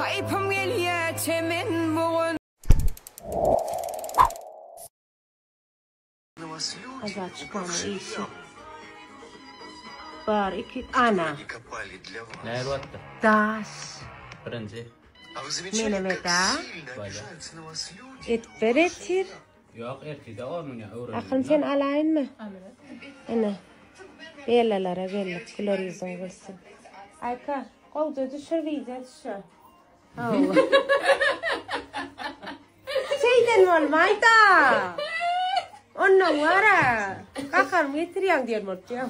Haýpym gelýä çemen bogan. Azat çykanyň işi. Bar iki ana. Näme batdy? Daş. Birinji. Menem eda. Et ber etir. Ýok ertide ornuny öwrendim. Akyn sen alaýynmy? Ene. Bellalara geldik. Güler ýüzüň gülsün. Aýka, gowja düşür wideo düşür. Hawa. Şeýden bolmaýda. Ondan wara. Gaharymy getirýäň diýen bolup diýýän.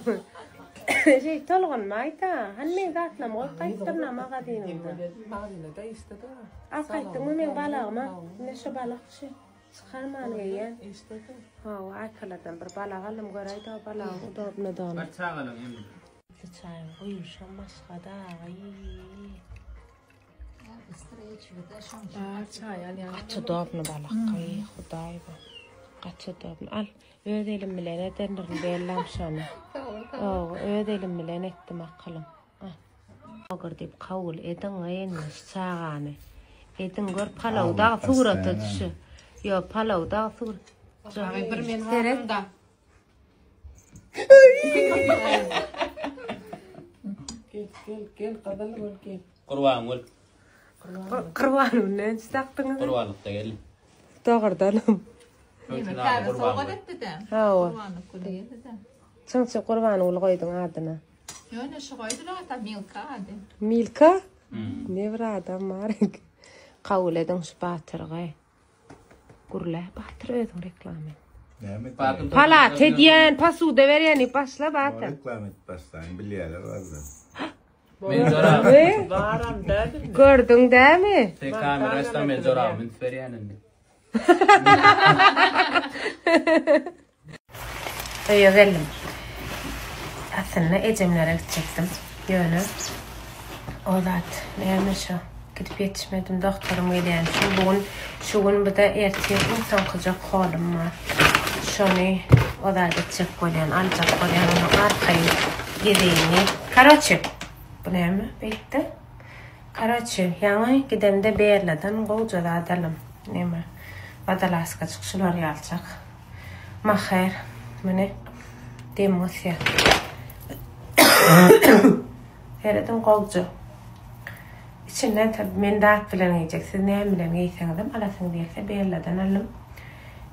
Şeý tolgunmaýda. Hany meň zatlarymy goýup gaýtdyryn-a magazynyňda. Magazyna-da işde-de. Alyp gaýtdyňmy meň balagyma? Ine şu balak şu. Çykarman geýýän. Işde-de. Hawa, Aýkalardan bir balak aldym göräýdä o balagyň udobnydygyny. Bir çagalyň emri. Şu çaýyň guýluşam başga-da, aý. Bar çaý alýan. Gaty udobny balak, aý, Hudaý bu. Gaty udobny. Al, öz elim bilen edendirin bellam şony. Hawa, öz elim bilen etdim akylym. Al. Ogur diýip kabul ediň indi şu çagany. Ediň gör palaw dagy surata düşü. Ýo palaw dagy sur. Bir men galdym-da. Gel, gel, gel, gyzyl gül gel. Gurbangül. Gurbangül näçe dakdyňyz? Gurbanlykda geldim. Dogrudanam. Täze sowgat etdi-de. Hawa. Gurbanlyk güni geldi-de. Çyňçy Gurbangül goýduň adyna. Ýöne şu goýdular ata Milka ady. Milka? Ne bir adam bar eken. Kabul ediň şu batyrgy. Gürle batyr özüň reklama et. Näme etmeli? Palat edýän, posuda berýän diýip başla batyr. Reklama edip başlaýyn bilýärler walla. Men jorabym. Baram dädimi? Gördüň dämi? Sen kamera açsaň men jorabymy üns berýän indi. Öýe geldim. Aslynda ejemlere gitjekdim. Ýöne o zat näme şo gidip ýetişmedim. Doktorym gelýän üçin bu gün şu gün bu-da ertir iň soňkuja kolum bar. Şony o zat etjek bolýan, aljak bolýan ony arkaýyn gezeýin diýip. Karoçe, bu näme beýtdi? Karoçe, ýaňy gidemde Belladan gowja zat aldym. Näme, wodolazkajyk şular ýalyjak. Maher, muny dem gysýar. Serediň gowja. Içinden tabi men zat bilen geýjek. Siz näme bilen geýseňizem alasyňyz gelse Belladan aldym.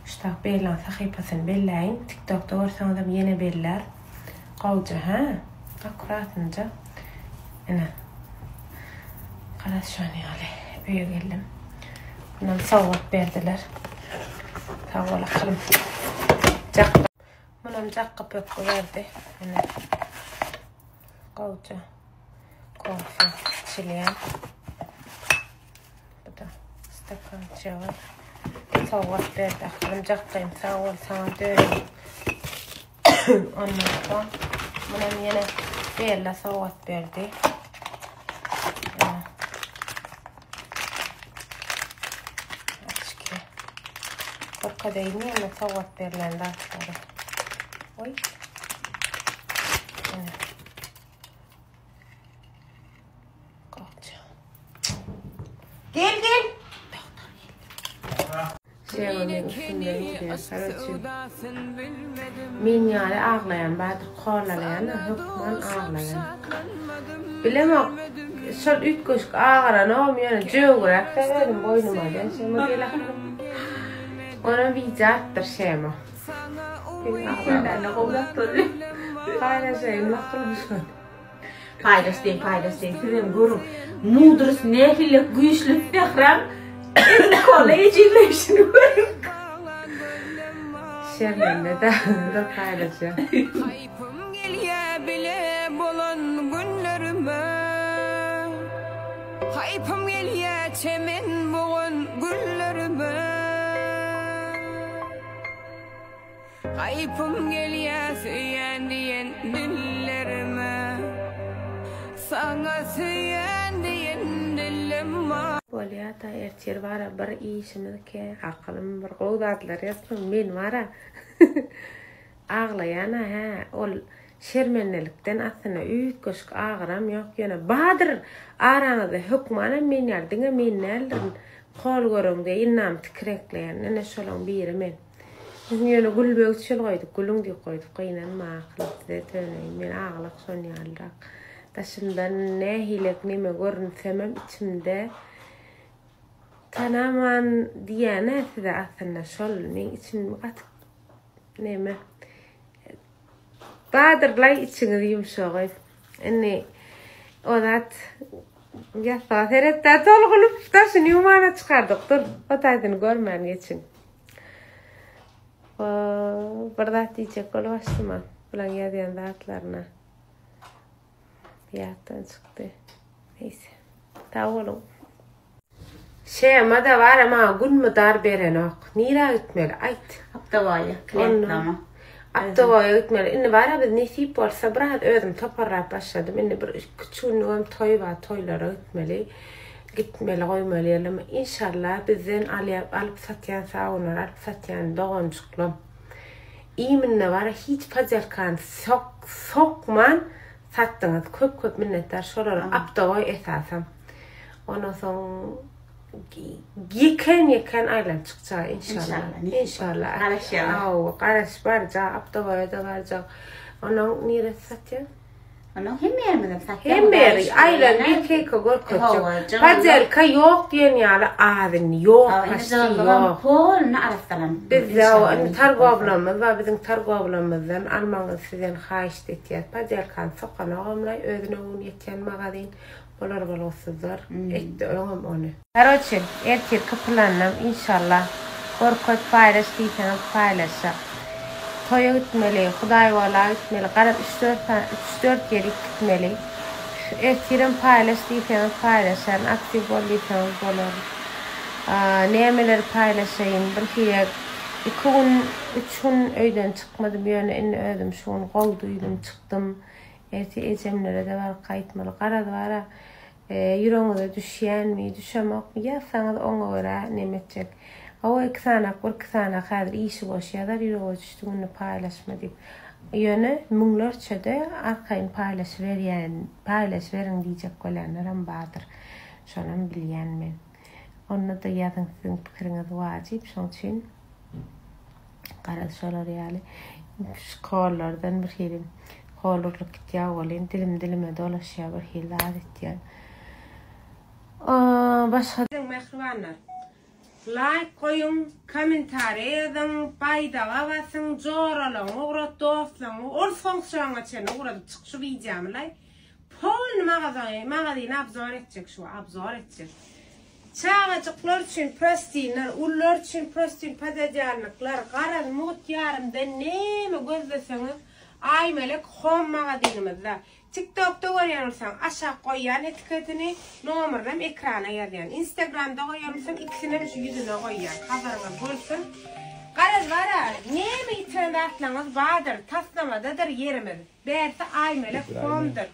Şu tak Bellaň sahypasyny belläýin. TikTokda görseňizem ýene bellär. Gowja hä? Akkuratnyja. Ine. Garaz şony ýaly öýe geldim. Mundan sowgat berdiler. Sag bol akylym. Jakka. Munam jakka pökgi berdi. Ine. Gowja. Kofe içilýän. Bu da stakançaga. Sowgat berdi akylym. Jakgym sag bol saňa döneýin. Ondan soň munam ýene Bella sowgat berdi. Açki. Görkezeýin ýene sowgat berlen zatlary. Oý. Ine. Gel gel. Şema meň üstümden gidýär karoçi. Men ýaly aglaýan bardyr kollalaýan hökman aglaýan. Bilemok şol üýtgeşik agaranogam ýöne jögüräk özüm boýnuma alýan Şema gel ahyryn. Onam wideo atdyr Şema. Paýlaşaýyn makul düşün. Paýlaş diýiň, paýlaş diýiň. Sizem görüň. Mudrost nähili güýçli sähram. Nikola ejizleýşini görüň. Şermende de dur paýlaşýar. Haýpym gelýä bile bolan günlerime Haýpym gelýä çemen bogan güllerime Haýpym gelýä söýýän diýen dillerime Saňa söýýän diýen dilim bar. Bolýada ertir bara bir işimiz ke akylym bir gowy zatlar ýazsyn men bara aglaýana hä ol. Şermendelikden aslynda üýtgeşik agyram ýok ýöne bardyr araňyzda hökmanam men ýaly diňe men däldirin kol göreňde ýyndam tikirekleýän ine şolaň biri men. Biz ýöne gülmek üçin goýduk gülüň diýip goýduk gynanma akyl size döneýin men aglak şon ýalyrak daşymdan nähilek neme görünsemem içimde tanaman diýýänä size aslynda şol meň içim gaty neme Badyrlaý içiňiz ýumşagy. Indi o zat ýassyga seretdä tolgunyp daşyny ýumana çykardyk. Dur, o taýsyny görmän geçiň. Bir zat diýjek bolup açdym-a. Bulaň ýazýan zatlaryna. Ýatdan çykdy. Neyse. Sag boluň. Şema-da bar, maňa gün mydar berenok. Nirä gitmeli, aýt. Aptowaýa, klientlama. Aptowaýa gitmeli. Indi bar-a biz nesip bolsa biraz özüm toparlap başladym. Indi bir iki-üç günlügem toý bar, toýlara gitmeli. Gitmeli, goýmaly ýerlem. Inşallah bizden alýap, alyp satýan sabunlary alyp satýan doganjyklam. Iýminde bar-a hiç podelkany sok, sokman satdyňyz. Köp köp minnetdar şolara aptowoý esasam. Ondan soň ýeken ýeken aýlanyp çykjak inşallah. Inşallah. Garaşýar. Hawa, garaş barjak, aptowoýa-da barjak. Onuň niresi satýar? Onuň hemme ýerimizem satýar. Hemme ýeri aýlanyp ýeke-ýeke görkezjek. Podelka ýok diýen ýaly az indi ýok, paçti ýok. Polny arassalanyp. Bizde indi targowlamyz bar, biziň targowlamyzdan almagyňyzy sizden haýyşt etýäs. Podelkany sokanogam-laý, özüne göwni ýetýän magazin. Bolar bolgusyzlar etdi öňem ony. Karoçe ertirki planam inşallah görkez paýlaş diýseňiz paýlaşjak. Toýa gitmeli, Hudaýbola gitmeli, garaz üç dört sany üç dört ýerik gitmeli. Ertirem paýlaş diýseňiz paýlaşaryn, aktiw bol diýseňiz bolaryn. Nämeleri paýlaşaýyn birhili iki gün üç gün öýden çykmadym ýöne indi özüm şu gün gowy duýdum çykdym. Ertir ejemlere-de baryp gaýtmaly. Garaz bar-a, ýüregiňize düşýänmi, düşemokmy, ýazsaňyz oňa görä neme etjek. Hawa, iki sanak, birki sanak häzir işi boş ýazar, ýürege düşdi günde paýlaşma diýip. Ýöne müňlerçe-de arkaýyn paýlaşyberýän, paýlaşyberiň diýjek bolýanlaram bardyr. Şonam bilýän men. Onda-da ýazyň, siziň pikiriňiz wajyp, şoň üçin. Garaz şolar ýaly şkollardan bir hili hol urlup gitýär welin dilim dilime dolaşýar bir hili zat etýän. Başga Mähribanlar laýk goýuň, kommentariýa ýazyň, baýdaga basyň, joralaryňy ugrat, dostlaryňy ors goňşularyňa çenli ugradyp çyk şu wideomy laý. Polny magazyny magazyny obzor etjek şu obzor etjek. Çagajyklar üçin prostinler, ulular üçin prostin pododýalnikler, garaz mugt ýarymdan näme gözleseňiz Aýmelek home magazynymyzda. Tiktokda görýän bolsaň aşak goýýan etiketini, nomerinem ekrana ýazýan. Instagramda goýýan bolsaň ikisinem şu ýüzüne goýýan. Habaryňyz bolsun. Garaz bara näme ýitiren zatlaryňyz bardyr, taslamadadyr ýerimiz. Bärsi Aýmelek homedyr.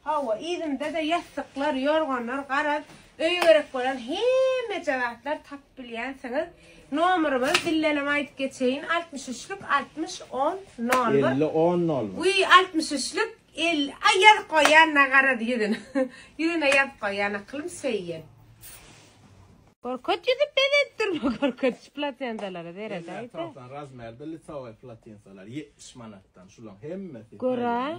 Hawa, yzynda-da ýassyklar, ýorganlar, garaz, öýe gerek bolan hemmeje zatlar tapyp bilýänsiňiz. Nomerimiz dildenem aýdyp geçeýin, 63 üçlük 60 10 nol bir. 50 10 nol bir. Wiý, 63 üçlük 50, aý ýazyp goýýan-da garaz ýüzüne. Ýüzüne ýazyp goýýan akylym söýýän. Görket ýüzüp bezenip durma görket şu platenzalara seredäýdä. 90 razmerde lisowoý platensalar 70 manatdan şulaň hemmesi. Gör-ä.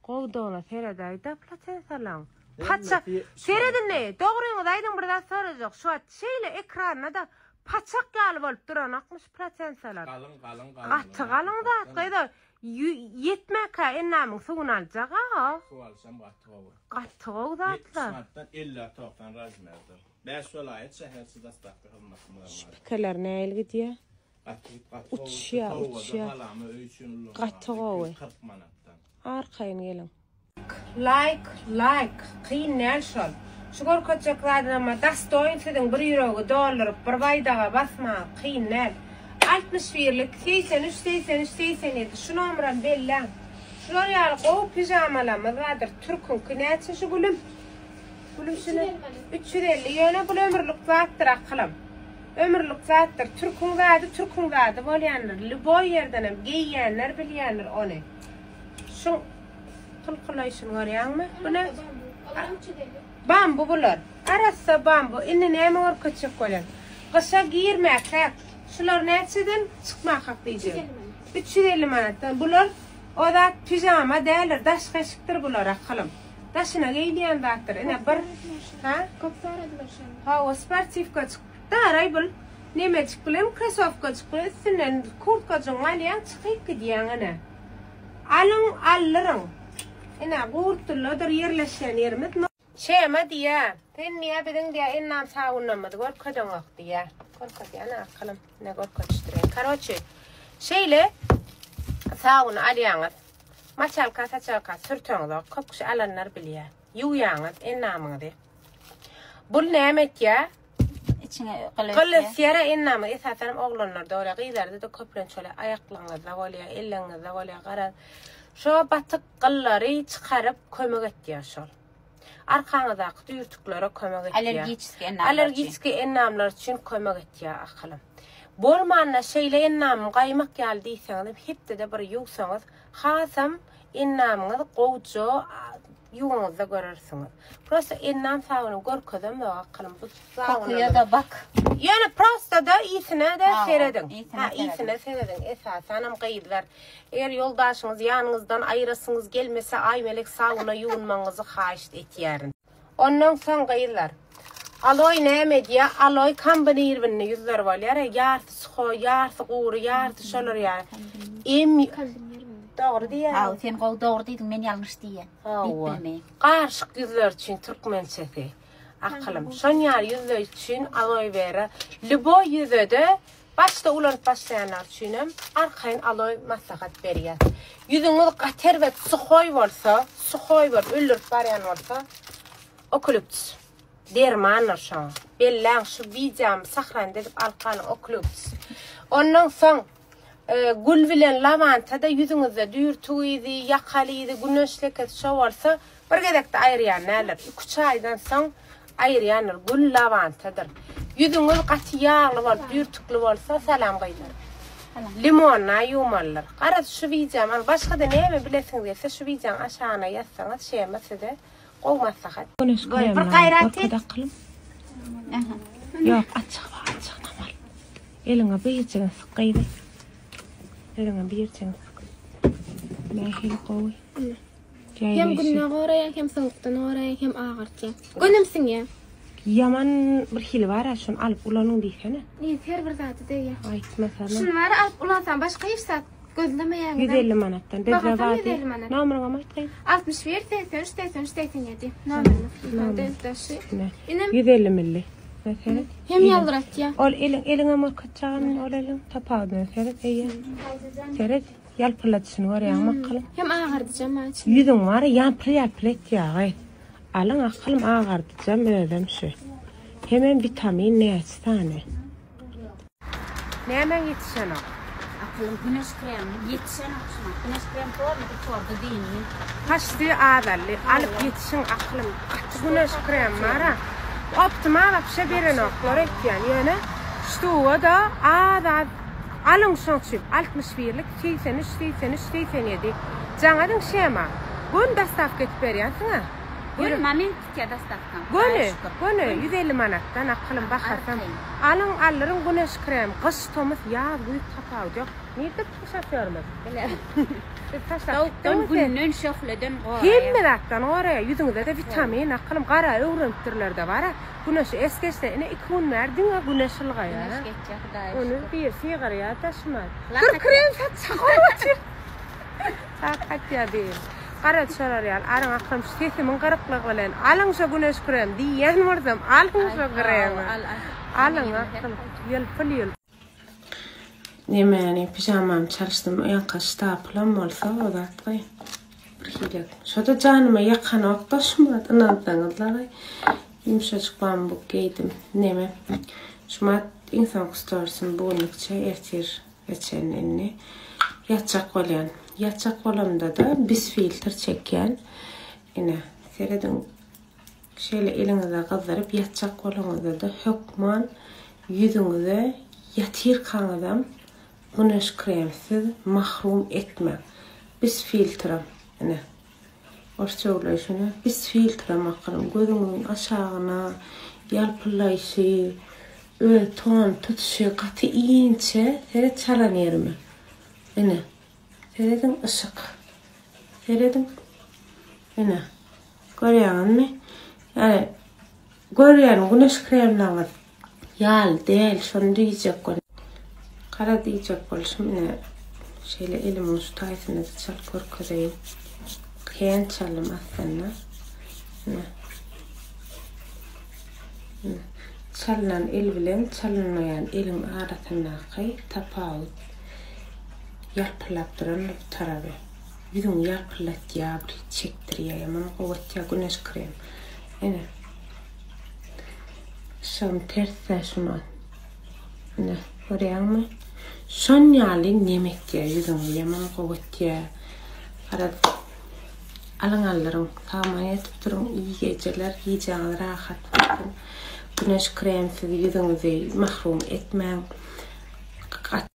Gowudygyna seredäýdä platensalaň. Paça Seret indi, dogryňyzy aýdyň bir zat sorajak. Şu wagt şeýle ekranda-da paçak ýaly bolup duranokmy şu platensalar? Galyň galyň galyň. Gaty galyň zat gyz. Ýetmäkä endamyň suwuny aljak-a. Suw alşam gaty gowy. Gaty gowy zatlar. 70 manatdan 50 90 razmerdir. 5 welaýat şäherçe dostawka hyzmatymyzam bar. Şu pikeler nähili gidýär? Uçýa uçýa. Gaty gowy. Arkaýyn geliň. Like like kyn däl şol. Şu görkezjek zadyňam dostoýn siziň bir ýüregi dolduryp bir baýdaga basmagy kyn däl. 60 birlik 83 83 87 şu nomeram belläň. Şular ýaly gowy pižamalarymyz bardyr türküňki näçe şu gülüm? Gülüm şuny 350 ýöne bul ömürlik zatdyr akylym. Ömürlik zatdyr. Türküň zady türküň zady bolýandyr. Lýuboý ýerdenem geýýänler bilýändir ony. Şuň pylkylaýşyny görýäňmi? Bu ne? Bambu bular. Arassa bambu. Indi näme görkezjek bolýan? Gyşa girmäkäk. Şular näçeden çykmakak diýjek? 350 manatdan. Bular o zat pijama däldir, daşky eşikdir bular akylym. Daşyna geýilýän zatdyr. Ine bir ha? Köp soradylar şony. Hawa, sportiwkajyk. Daraý bul. Nemejik bilen krosowkajyk bilen üstünden kurtkajygyňy alýaň, çykyp gidýäň ine. Alyň, aldyryň. Ine, Gurtdulladyr ýerleşýän ýerimiz. Şema diýýä, sen diýýä biziň diýýä ennam sabunlarymyzy görkezeňok diýýä. Görkezýän akylym. Ine görkezişdireýin. Karoçi, şeýle sabuny alýaňyz. Maçalka saçalka sürteňizok. Köp kişi alanlar bilýär. Ýuwýaňyz ennamyňyzy. Bul näme etýär? Içiňe gyl Gyl ösýär ennamy esasanam oglanlarda bolýar, gyzlarda-da köplenç bolýar. Aýaklaryňyzda bolýar, elleriňizde bolýar. Garaz, şo batyk gyllary çykaryp kömek etýär şol. Arkaňyzdaky düýrtüklere kömek etýär. Allergiçeskiý ennamlar üçin. Allergiçeskiý ennamlar üçin kömek etýär akylym. Bolmanda şeýle ennamym gaýmak ýaly diýseňizem hepdede bir ýuwsaňyz hasam ennamyňyz gowja ýuwaňyzda görersiňiz. Prosta ennam sabyny görkezemok akylym bu Kokuýa-da bak. Ýöne prosta-da ysine-de serediň. Ysine Ha, ysine serediň. Esasanam gyzlar. Eger ýoldaşyňyz ýanyňyzdan aýyrasyňyz gelmese Aýmelek sauna ýuwunmagyňyzy haýyşt etýärin. Ondan soň gyzlar. Aloý näme edýär? Aloý kombinirwinni ýüzleri bolýar. Ýarysy suhoý, ýarysy gury, ýarysy şolar ýaly. Em Dogry diýýän. Haw, sen gowy dogry diýdiň, men ýalňyş diýýän. Diýip bilmeýin. Garyşyk ýüzler üçin türkmençesi. Akylym. Şon ýaly ýüzler üçin aloe vera. Lýuboý ýüzede başda ulanyp başlaýanlar üçinem arkaýyn aloe maslahat berýär. Ýüzüňiz gaty erbet suhoý bolsa, suhoý bolup öldürip barýan bolsa, okulupts. Dermandyr şoňa. Belläň şu wideomy sahranit edip alyp galyň okulupts. Ondan soň e, gül bilen lawanta-da ýüzüňizde düýrtük yzy, ýakaly yzy, güneş lekesi şo bolsa bir gezekde aýyrýan däldir. 2-3 aýdan soň aýyrýandyr. Gül lawantadyr. Ýüzüňiz gaty ýagly bolup, düýrtükli bolsa salam gyzlar. Limonna ýuwmalydyr. Garaz şu wideomy al. Başga-da näme bilesiňiz gelse şu wideonyň aşagyna ýazsaňyz şema size Gowy maslahat. Güneş kremini bir gaýrat et. Akylym. Ýok, açyk bar, açyk al. Eliňe birjigini syk gyzy. Eliňe birjigini syk. Nähili gowy. Hem günde goraýar, hem sowukdan goraýar, hem agyrtýar. Gönüm siňýär. Ýaman bir hili bar-a, şony alyp ulanyň diýsene. Neyse her bir zady degýär. Aýtmasana. Şuny bar alyp ulansaň başga hiç zat Gözlemeýäňizem. 150 manatdan. Bizde Bahasam bar 150 manat. Nomeryňam aýt gyz. 61 83 83 87. Nomerimiz. Nomer daşy. Inem 150 milli. Seret. Hem ýaldyratýar. Ol eliň eliňe görkezjagam ol eliň tapawudyna seret eýe. Seret ýalpyladyşyny görýäňmi akylym? Hem agardyjam aç. Ýüzüň bar ýampyl ýalpyl etýär. Alyň akylym agardyjam özem şu. Hemem witamin näçe sany. Nämäň ýetişenok? Akylym güneş kremi ýetişenok şuňa. Güneş krem bormy gutardy dyndy. Paçti azaldy. Alyp ýetişiň akylym. Gaty güneş krem bara. Optima wapşe berenoklar öýtýän. Ýöne ştuga-da az-az alyň şoň üçin 61-lik 83 83 87. Jaňadyň şema. Göni dostawka edip berýänsiň-ä. Göni moment tutýa dostawkaň. Göni, göni 150 manatdan akylym bahasam. Alyň aldyryň güneş krem gyş tomus ýaz güýz tapawudy ýok. Nirde tutdy şofýorymyz? Bilemok. Biz taşlap Sowukdan gitdiňmi sen? günden şöhleden goraýar. Hemme zatdan goraýar. Ýüzüňize-de witamin akylym gara öwrenipdirlerde bara. Güneşi esgeçde ine 2 gün bäri diňe güneş ylgaýar. Güneş geçýär Hudaýa Ony şükür. bir sygyrýar daşyma. Lak Dur atýar. krem satjak bolup otyr. Lak atýar bir. Gara çorar ýaly aryň akylym şu sesimiň gyryklygy bilen alyň şo güneş krem diýýän bolsam alyň şo kremi. Al al. Alyň akylym ýylpyl ýylpyl. Nemäni pijamamy çalyşdym ýaňky ştapylam bolsa o zat goý bir hili şoda janyma ýakanokda şumat ynansaňyzlaý ýumşajyk bambuk geýdim neme şumat iň soňky storisim bu günlükçe ertir geçen indi ýatjak bolýan ýatjak bolamda-da bisfiltr çekýän ine serediň Şeýle eliňize gyzdyryp ýatjak bolaňyzda-da hökman ýüzüňize ýatyrkaňyzam güneş kremsiz mahrum etmäň. Biz filtrem. Ine. Orsça gürleýşine biz filtrem akylym gözüňiziň aşagyna ýalpyllaýşy, öz ton tutuşy gaty inçe seret çalan ýerime. Ine. Serediň yşyk. Serediň. Ine. Görýäňizmi? Ýani görýän güneş kremlaňyz ýaly däl, şony diýjek bol. Gara diýjek bolşum ine şeýle elimiň şu taýsyny çalyp görkezeýin. Kän çaldym aslynda. Ine. Çalynan el bilen çalynmaýan eliň arasyndaky tapawut ýalpyldap durandyr bu taraby. Ýüzüňi ýalpyldatýar, bir çekdirýär, ýaman gowy etýär güneş krem. Ine. Şam ters-dä şuma. Ine, görýäňmi? Şon ýaly nem etýär ýüzüňi, ýaman gowy etýär. Garaz, alyň aldyryň, sagman ýatyp duruň, iyi gjeler, gijäňiz rahat bolsun. Güneş kremsiz ýüzüňizi mahrum etmäň.